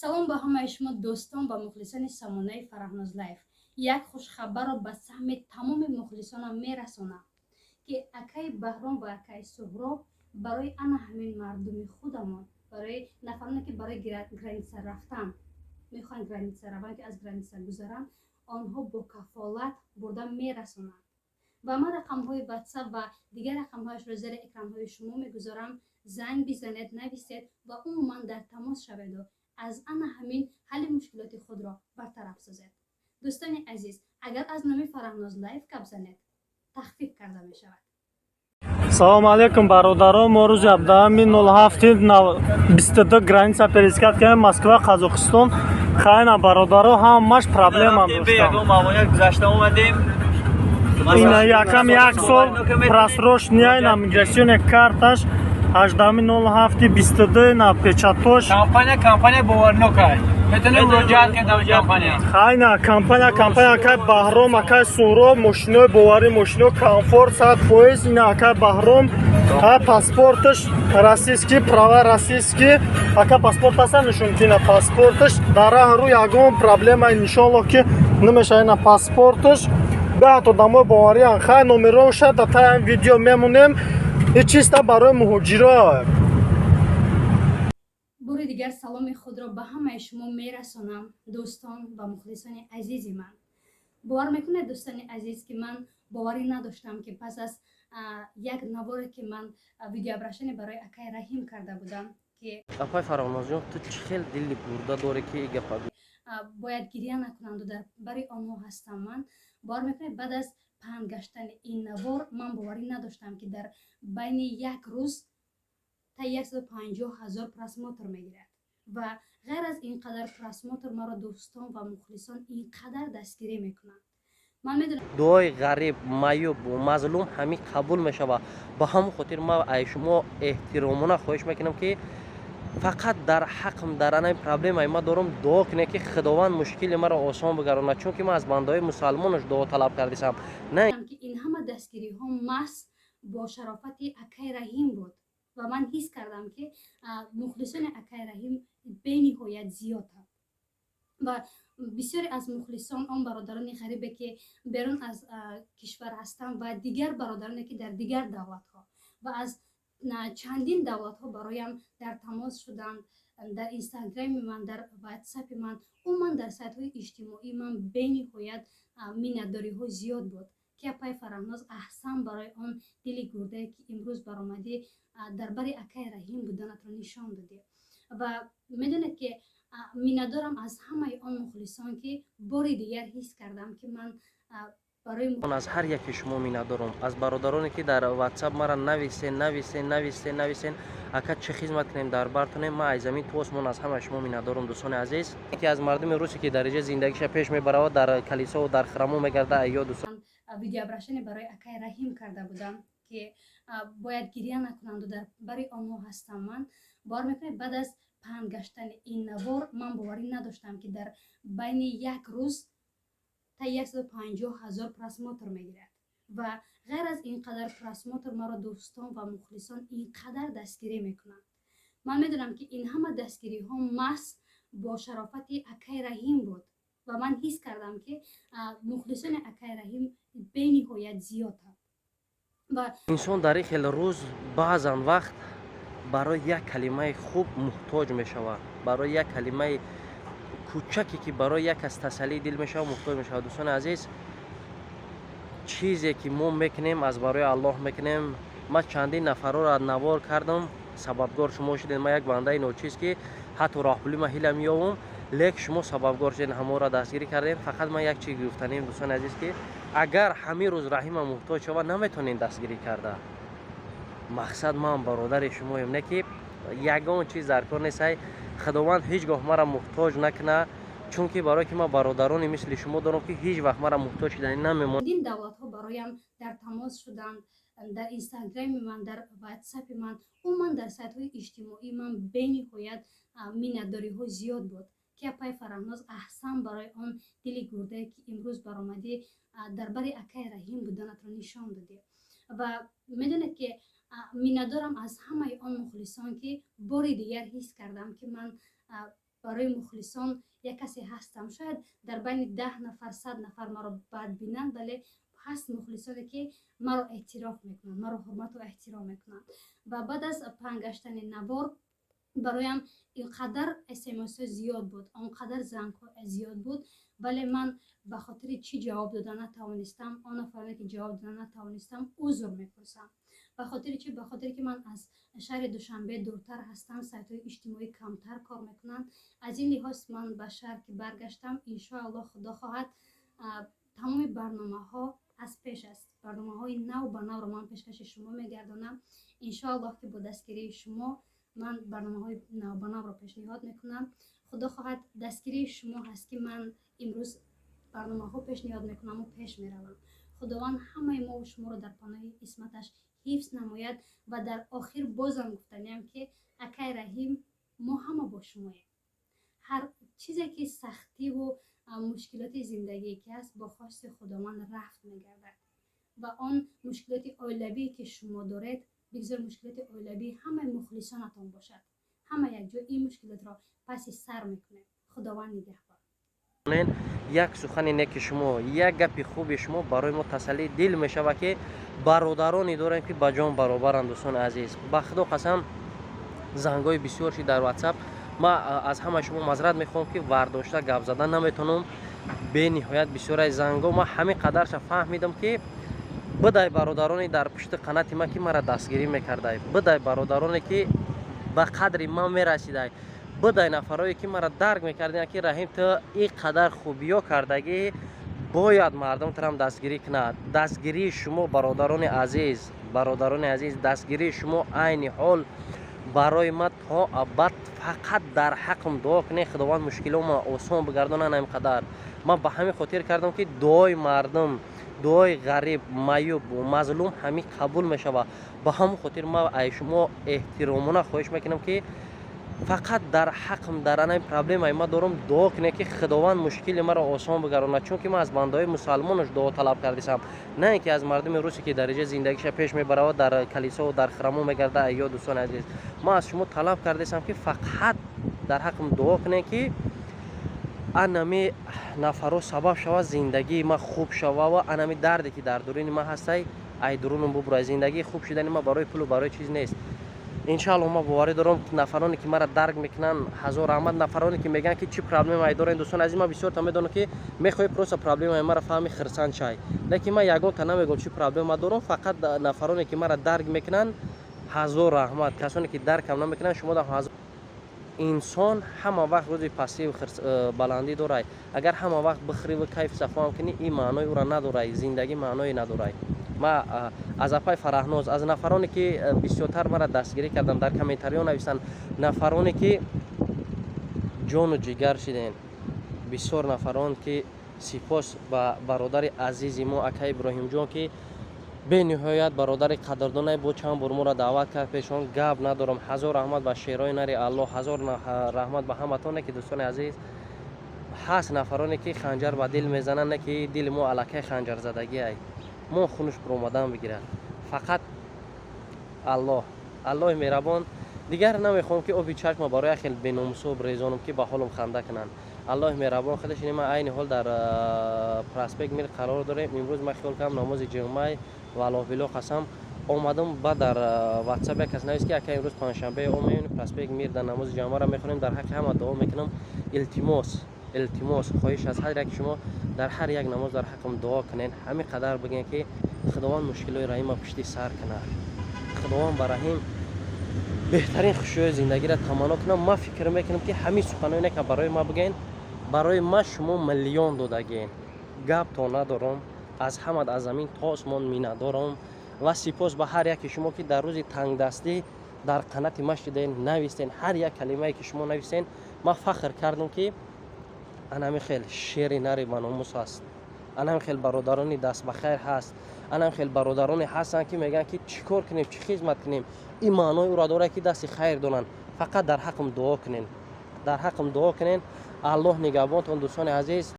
Салом ба ҳамаи шумо, дӯстон ва мухлисони сомонаи Фараҳноз Лайф. Як хушхабарро ба саҳми тамоми мухлисонам мерасонам, ки акаи Баҳром ва акаи Суҳроб барои ана ҳамин мардуми худамон, барои нафароне, ки барои граница рафтан мехоҳанд, граница раванд, ки аз граница гузаранд, онҳо бо кафолат бурда мерасонанд. Ва ман рақамҳои Ватсап ва дигар рақамҳояшро зери экранҳои шумо мегузорам. Занг бизанед, нависед ва умуман дар тамос шаведу аз ана ҳамин ҳалли мушкилоти худро бартараф созед. Дӯстони азиз, агар аз номи Фараҳноз Лайф гап занед, тахфиф карда мешавад. Салому алейкум, бародарон. Мо рӯзи 17.07.22 граница пересекать кардем, Москва, Қазоқистон. Хайна, бародаро, ҳамаш проблема доштам. Гузашта омадем. Ина якам як сол просроченная на миграционная карташ 18.07.22 на печатош. Компания, компания боварнокай, метавонем муроҷиат кунем дар компания. Хайна, компания акай Баҳром, акай Суҳроб, мошинои боварӣ, мошино комфорт 100%. Ина акай Баҳром, ҳа, паспорташ российский, права российский. Ака, паспорт ҳастан, нишон ки ина паспорташ. Дар раҳ рӯ ягон проблема, иншоаллоҳ, ки намешава. Ина паспорташ, беҳад одамои бовариан. Хай, номероша дар таи видео мемонем. И чиста барои муҳоҷиро. Бори дигар саломи худро ба ҳамаи шумо мерасонам, дӯстон ва мухлисони азизи ман. Бовар мекунед, дӯстони азиз, ки ман боварӣ надоштам, ки пас аз як наворе, ки ман видеообращение барои акаи Раҳим карда будам, ки Апай Фароҳнозҷон, ту чӣ хел дили гурда дорӣ, ки и гапа бояд гиря накунанду дар бари онҳо ҳастам. Ман бовар мекунед, баъд аз паҳн гаштани ин навор ман боварӣ надоштам, ки дар байни як рӯз та 150 ҳазор просмотр мегирад. Ва ғайр аз ин қадар просмотр маро дӯстон ва мухлисон ин қадар дастгирӣ мекунанд. Ман медонам. Дуои ғариб, маюб, мазлум ҳамин қабул мешавад. Ба ҳамон хотир ман ай шумо эҳтиромона хоҳиш мекунам, ки фақат дар ҳаққм, дар анаи проблемаи ма дорум, дуо кунед, ки Худованд мушкили маро осон бигаронад, чунки ман аз бандаҳои мусалмонаш дуо талаб кардисам, на ки ин ҳама дастгириҳо маҳз бо шарофати акаи Раҳим буд. Ва ман ҳис кардам, ки мухлисони акаи Раҳим бениҳоят зиёданд ва бисёре аз мухлисон, он бародарони ғарибе, ки берун аз кишвар ҳастанд, ва дигар бародароне, ки дар дигар давлатҳо ва аз чандин давлатҳо бароям дар тамос шуданд, дар Инстаграми ман, дар Ватсапи ман, умуман дар сайтҳои иҷтимоии ман бениҳоят миннатдориҳо зиёд буд, ки апай Фараҳноз, аҳсан барои он дили гурдае, ки имрӯз баромадӣ, дар бари акаи Раҳим буданатро нишон додӣ. Ва медонед, ки миннатдорам аз ҳамаи он мухлисон, ки бори дигар ҳис кардам, ки ман барои аз ҳар яке шумо миннатдорам, аз бародароне, ки дар Ватсап мара нависен, нависен, нависен, нависен: «Ака, чӣ хизмат кунем, дар бартонем?» Ман аз замин то осмон аз ҳамаи шумо миннатдорам, дӯстони азиз. Яке аз мардуми русе, ки дар иҷа зиндагиша пеш мебаравад, дар калисову дар храмо мегарда, айё дӯстон. Видеообращение барои акаи Раҳим карда будам, ки бояд гиря накунанду дар бари онҳо ҳастам. Ман бовар мекунед, баъд аз паҳн гаштани ин навор ман боварӣ надоштам, ки дар байни як рӯз та 150 ҳазор просмотр мегирад. Ва ғайр аз ин қадар просмотр маро дӯстон ва мухлисон ин қадар дастгирӣ мекунанд. Ман медонам, ки ин ҳама дастгириҳо маҳз бо шарофати акаи Раҳим буд. Ва ман ҳис кардам, ки мухлисони акаи Раҳим бениҳоят зиёданд ва Инсон дар ин хел рӯз баъзан вақт барои як калимаи хуб муҳтоҷ мешавад, барои як калимаи кӯчаке, ки барои як кас тасаллии дил мешавад, муҳтоҷ мешавад. Дӯстони азиз, чизе ки мо мекунем, аз барои Аллоҳ мекунем. Ман чандин нафарҳоро навор кардам, сабабгор шумо шудед. Ман як бандаи ночиз, ки ҳатто роҳпулӣ ман ҳила меёвам, лек шумо сабабгор шудед, ҳамонро дастгирӣ кардем. Фақат ман як чиз гуфтанем, дӯстони азиз, ки агар ҳамин рӯз Раҳима муҳтоҷ шавад, наметонем дастгирӣ карда. Мақсад, ман бародари шумоем, не ки ягон чиз дар кор нестай. Худованд ҳеҷ гоҳ мара муҳтоҷ накунад, чунки барое ки ман бародарони мисли шумо дорам, ки ҳеҷ вақт мара муҳтоҷ шудани намемонад. Чандин давлатҳо бароям дар тамос шуданд, дар Инстаграми ман, дар Ватсапи ман, умуман дар сайтҳои иҷтимоии ман бениҳоят миннатдориҳо зиёд буд, ки апай Фараҳноз, аҳсан барои он дили гурдае, ки имрӯз баромадӣ, дар бари акаи Раҳим буданатро нишон додӣ. Ва медонед, ки миннатдорам аз ҳамаи он мухлисон, ки бори дигар ҳис кардам, ки ман барои Барои мухлисон як касе ҳастам. Шояд дар байни 10 нафар, 100 нафар маро бад бинанд, вале ҳаст мухлисоне, ки маро эътироф мекунанд, маро ҳурмату эҳтиром мекунанд. Ва баъд аз паҳн гаштани навор бароям ин қадар смсҳо зиёд буд, он қадар зангҳо зиёд буд, вале ман ба хотири чӣ ҷавоб дода натавонистам, он нафароне ки ҷавоб дода натавонистам, узр мепурсам. Ба хотири чӣ? Ба хотире ки ман аз шаҳри Душанбе дуртар ҳастам, сайтҳои иҷтимоӣ камтар кор мекунанд. Аз ин лиҳоз ман ба шаҳр ки баргаштам, иншоаллоҳ, худо хоҳад, тамоми барномаҳо аз пеш аст. Барномаҳои нав ба навро ман пешкаши шумо мегардонам. Иншоаллоҳ, ки бо дастгирии шумо ман барномаҳои навбанавро пешниҳод мекунам. Худо хоҳад, дастгирии шумо ҳаст, ки ман имрӯз барномаҳо пешниҳод мекунаму пеш меравам. Худованд ҳамаи мову шуморо дар паноҳи исматаш ҳифз намояд. Ва дар охир бозам гуфтаниям, ки акай Раҳим, мо ҳама бо шумоем. Ҳар чизе ки сахтиву мушкилоти зиндагие ки ҳаст, бо хости Худованд рафт мегардад. Ва он мушкилоти оилавие ки шумо доред, бигзор мушкилоти оилавии ҳамаи мухлисонатон бошад. Ҳама якҷо ин мушкилотро паси сар мекунем. Худованд нигаҳбон. Як сухани неки шумо, як гапи хуби шумо барои мо тасаллии дил мешавад, ки бародароне дорем, ки ба ҷон баробаранд. Дӯстони азиз, ба худо қасам, зангҳои бисёр шид дар Ватсап. Ма аз ҳамаи шумо мазрат мехоҳам, ки вардошта гап зада наметавонам. Бениҳоят бисёраи зангҳо. Ма ҳамин қадарша фаҳмидам, ки бидай бародароне дар пушти қанати ман, ки маро дастгирӣ мекардай, бидай бародароне, ки ба қадри ман мерасидай, бидай нафарое, ки маро дарк мекардиан, ки Раҳим, ту ин қадар хубиё кардагӣ, бояд мардум турам дастгирӣ кунад. Дастгирии шумо, бародарони азиз, бародарони азиз, дастгирии шумо айни ҳол барои ман то абад. Фақат дар ҳаққам дуо кунед, Худованд мушкилома осон бигардонад. Ин қадар ман ба ҳамин хотир кардам, ки дуои мардум, дуои ғариб, маюб, мазлум ҳамин қабул мешавад. Ба ҳамон хотир ман ай шумо эҳтиромона хоҳиш мекунам, ки фақат дар ҳаққам, дар анаи проблемаи ма дорам, дуо кунед, ки Худованд мушкили маро осон бигардонад. Чунки ман аз бандаҳои мусалмонаш дуо талаб кардисам, на ин ки аз мардуми русе, ки дараҷаи зиндагиша пеш мебаравад, дар калисову дар храмо мегарда. Айё, дӯстони азиз, ман аз шумо талаб кардисам, ки фақат дар ҳаққам дуо кунед, ки анами нафаро сабаб шавад зиндагии ман хуб шава ва анами дарде, ки дар дуруни ман ҳастай, ай дурунам бубурад. Зиндагии хуб шудани ман барои пулу барои чиз нест. Иншаалло, ман боварӣ дорам, нафароне, ки маро дарк мекунанд, ҳазор раҳмат. Нафароне, ки мегӯянд, ки чӣ проблемае дорем, дӯстон азиз, ман бисёрта медонам, ки мехоҳӣ просто проблемаи маро фаҳми, хирсанд шай, лекин ман ягонта намегӯям, чӣ проблема дорам. Фақат нафароне, ки маро дарк мекунанд, ҳазор раҳмат. Касоне, ки даркам намекунанд, шумо ҳазор. Инсон ҳама вақт рӯзи пастию баландӣ дорад. Агар ҳама вақт бихӯриву кайф сафоам кунӣ, ин маънои ӯро надорад, зиндагӣ маъное надорад. Ма аз апай Фараҳноз, аз нафароне, ки бисёртар маро дастгирӣ карданд, дар комментариҳо нависанд, нафароне, ки ҷону ҷигар шидем, бисёр нафарон, ки сипос ба бародари азизи мо, ака Иброҳимҷон, ки бениҳоят бародари қадрдонае, бо чанд бор моро даъват кард пешон. Гап надорам. Ҳазор раҳмат ба шерои нари Аллоҳ, ҳазор раҳмат ба ҳаматоне, ки, дӯстони азиз, ҳаст нафароне, ки ханҷар ба дил мезананд, не ки дили мо аллакай ханҷарзадагиай, мо хунуш буромадан бигирад. Фақат Аллоҳ, Аллоҳи меҳрабон. Дигар намехоҳам, ки оби чашма барои як хел беномусо резонам, ки ба ҳолам ханда кунанд. Аллоҳи меҳрабон худаш. Ин ман айни ҳол дар проспект Мир қарор дорем. Имрӯз ман хиёл кардам, намози ҷумъай, валлоҳ било қасам, омадам ба дар Ватсап як кас навист, ки ака, имрӯз панҷшанбе, омаем проспект Мир, дар намози ҷумъаро мехонем, дар ҳаққи ҳама дуо мекунам. Илтимос, илтимос, хоҳиш аз ҳар яки шумо, дар ҳар як намоз дар ҳаққам дуо кунед. Ҳамин қадар бигӯем, ки Худованд мушкилои Раҳима пушти сар кунад, Худованд ба Раҳим беҳтарин хушиҳои зиндагиро таманно кунам. Ман фикр мекунам, ки ҳамин суханои нека барои ман бигӯен, барои ман шумо миллион додагиен. Гап то надорам, аз ҳамад, аз замин то осмон миннатдорам. Ва сипос ба ҳар яке шумо, ки дар рӯзи тангдастӣ дар қанати ма шиден, навистен. Ҳар як калимае, ки шумо навистен, ман фахр кардам, ки анами хел шери нари баномус ҳаст, анами хел бародарони дастбахайр ҳаст, анами хел бародароне ҳастанд, ки мегӯянд, ки чӣ кор кунем, чӣ хизмат кунем. Ин маънои ӯро дорад, ки дасти хайр донанд. Фақат дар ҳаққам дуо кунен, дар ҳаққам дуо кунен. Аллоҳ нигаҳбонтон, дӯстони азиз.